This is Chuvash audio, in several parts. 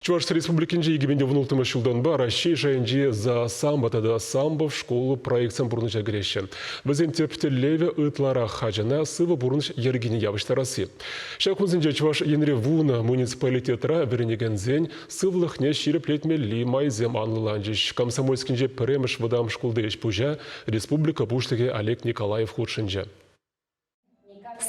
Чӑваш Республикинче 2016 ҫултанпа Раҫҫей шайӗнчи «За самбо» тата «Самбо в школу» проектсем пурнӑҫа кӗреҫҫӗ. Вӗсен тӗп тӗллевӗ ытларах ачана сывӑ пурнӑҫ йӗркине явӑҫтарасси. Ҫак кунсенче Чӑваш Енре вунӑ муниципалитетра вӗренекенсен сывлӑхне ҫирӗплетмелли майсем анлӑланчӗҫ. Комсомольскинче пӗрремӗш вӑтам шкулти ӗҫ-пуҫа республика Пуҫлӑхӗ Олег Николаев хутшӑнчӗ.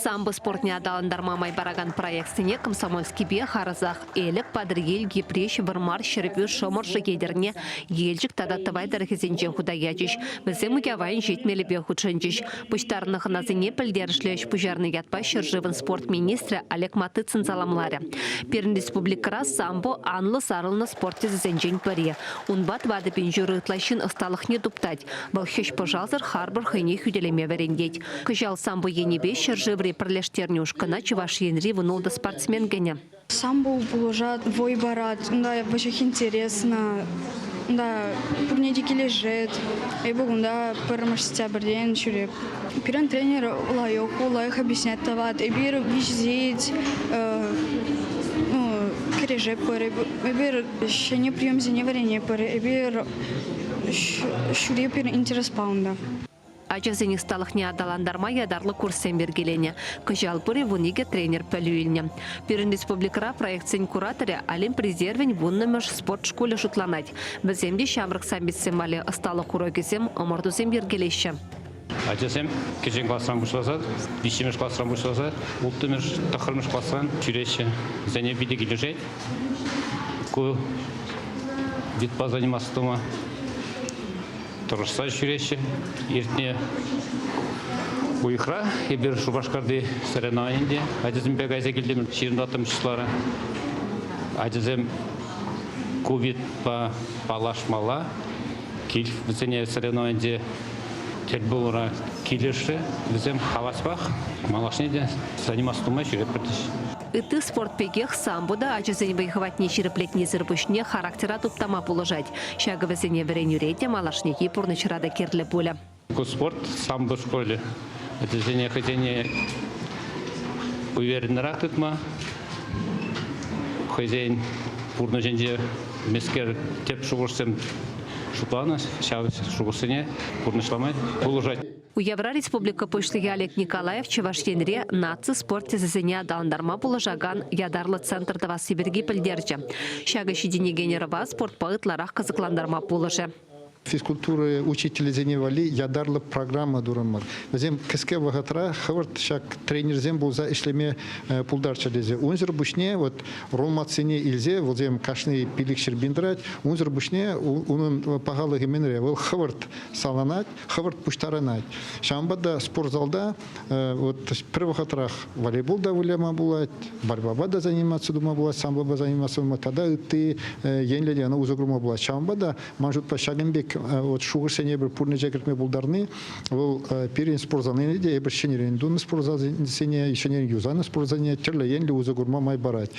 Самбо спортне аталантарма май паракан проектсене Комсомольскипе харӑсах Элӗк, Патӑрьел, Йӗпреҫ, Вӑрмар, Ҫӗрпӳ, Шӑмӑршӑ, Етӗрне, Елчӗк тата Тӑвай тӑрӑхӗсенче хута ячӗҫ. Вӗсем уява инҫет мелӗпе хутшӑнчӗҫ. Пуҫтарӑннӑ хӑнасене пӗлтерӗшлӗ ӗҫ пуҫарнӑ ятпа ҫӗршывӑн спорт министрӗ Олег Матыцин саламларӗ. Пирӗн республикӑра самбо анлӑ сарӑлнӑ спорт тӗсӗсенчен пӗри. Унпа 4,5 ытла ҫын ӑсталӑхне туптать. Вӑл хӗҫ-пӑшалсӑр харпӑр хӑйне хӳтӗлеме вӗрентет. Кӑҫал самбо енӗпе ҫӗршыври пӗрлештернӗ ушкӑна Чӑваш Енри вунултӑ спортсмен кӗнӗ. Самбо пулӑшать, вӑй парать, унта веҫех интересно, унта пурне те килӗшет. Эпӗ кунта пӗрремӗш сентябрьтен ҫӳреп. Пирӗн тренер лайӑх, лайӑх объяснять тӑвать. Эпир виҫет, ну, кӗрешетпӗр, эпир ҫӗнӗ приемсене вӗренетпӗр, эпир ҫӳреппӗр интереспа унта. Ачасен ӑсталӑхне аталантарма ятарлӑ курссем йӗркеленӗ. Кӑҫал пурӗ 12 тренер пӗлӳ илнӗ. Пирӗн республикӑра проектсен кураторӗ Олимп резервӗн вуннӑмӗш спорт шкулӗ шутланать. Вӗсем те ҫамрӑк самбистсем валли ӑсталӑх урокӗсем, ӑмӑртусем йӗркелеҫҫӗ. Ачасем кӗҫӗн класран пуҫласа, виҫҫӗмӗш класран пуҫласа улттӑмӗш, тӑххӑрмӗш класран ҫӳреҫҫӗ. Вӗсене питӗ килӗшет. Ку видпа заниматься тума тӑрӑшса ҫӳреҫҫӗ. Иртнӗ уйӑхра эпир Шупашкарти соревнованинче ачасемпе кайса килтӗмӗр 24 числара. Ачасем ку видпа паллашмалла. Кил вӗсене соревнованинче тӗл пулура килӗшрӗ. Вӗсем хаваспах малашне те заниматься тума ҫӳретпӗр теҫҫӗ. Ытти спорт пекех самбо та ачасен вӑй-хӑватне ҫирӗплетнисӗр пуҫне характера туптама пулӑшать. Ҫакӑ вӗсене вӗренӳре те, малашнехи пурнӑҫра та кирлӗ пулӗ. Ку спорт самбо школӗ. Ачасене хӑйсене увереннӑрах тытма, хӑйсен пурнӑҫӗнче мӗскер тӗп шухӑшсем шутланӑ, ҫав шухӑшсене пурнӑҫлама пулӑшать. Уявра республика Пуҫлӑхӗ Олег Николаев Чӑваш Енре наци спорт тӗсӗсене аталантарма пулӑшакан ятарлӑ центр тӑвасси пирки пӗлтерчӗ. Ҫакӑ ҫитӗнекен ӑрӑва спортпа ытларах кӑсӑклантарма пулӑшӗ. Физкультура учителӗсене валли ятарлӑ программа турӑмӑр. Вӗсем кӗске вӑхӑтра хӑвӑрт ҫак тренерсем пулса ӗҫлеме пултарччӑр тесе. Унсӑр пуҫне вот ролматсене илсе вӗсем кашни пилӗкҫӗр пин тӑрать. Унсӑр пуҫне унӑн пахалӑхӗ мӗнре? Вӑл хӑвӑрт саланать, хӑвӑрт пуҫтарӑнать. Ҫавӑнпа та спортзалта вот пӗр вӑхӑтрах волейбол та выляма пулать, борьбапа та заниматься тума пулать, самбопа заниматься тума тата ытти енлӗ те ӑна усӑ курма пулать. Ҫавӑнпа та ман шутпа ҫакӑн пек вот шухӑшсене эпир пурнӑҫа кӗртме пултарни вӑл пирӗн спортзалсене те эпир ҫӗнӗрен тунӑ спортзалсене, ҫӗнӗрен юсанӑ спортзалсене тӗрлӗ енлӗ усӑ курма май парать.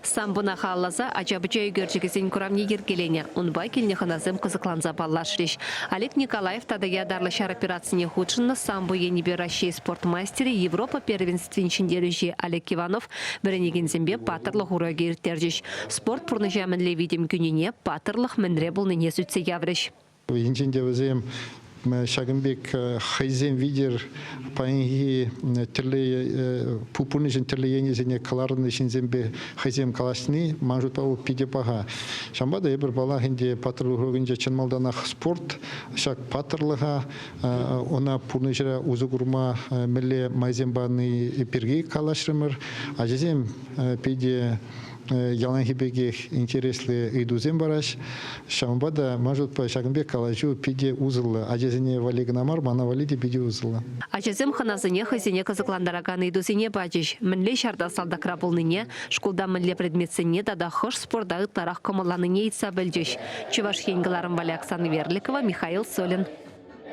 Самбӑна халалласа ача-пӑча ӳкерчӗкӗсен куравне йӗркеленӗ. Унпа килнӗ хӑнасем кӑсӑкланса паллашрӗҫ. Олег Николаев тата ятарлӑ ҫар операцине хутшӑннӑ самбо енӗпе Раҫҫей спорт мастерӗ, Европа первенствин ҫӗнтерӳҫи Олег Иванов вӗренекенсемпе паттӑрлӑх урокӗ ирттерчӗҫ. Спорт пурнӑҫа мӗнле витӗм кӳнине, паттӑрлӑх мӗнре пулнине сӳтсе яврӗҫ. Енчен те вӗсем ҫакӑн пек хӑйсем витӗр паянхи тӗрлӗ пурнӑҫӑн тӗрлӗ енӗсене кӑларнӑ ҫынсемпе хӑйсем калаҫни ман шутпа вӑл питӗ паха. Ҫавӑнпа та эпир паллах ӗнтӗ паттӑрлӑх урокӗнче чӑн малтанах спорт ҫак паттӑрлӑха ӑна пурнӑҫра усӑ курма мӗнле майсем пани пирки калаҫрӑмӑр. Ачасем питӗ яланхи пекех интереслӗ ыйтусем параҫ. Ҫавӑнпа та ман шутпа ҫакӑн пек калаҫу питӗ усӑллӑ. Ачасене валли кӑна мар, мана валли те питӗ усӑллӑ. Ачасем хӑнасене хӑйсене кӑсӑклантаракан ыйтусене пачӗҫ. Мӗнле ҫарта салтакра пулнине, шкулта мӗнле предметсене тата хӑш спорта ытларах кӑмӑлланине ыйтса пӗлчӗҫ. Чӑваш Ен кӑларӑм валли Оксана Верликова, Михаил Солин.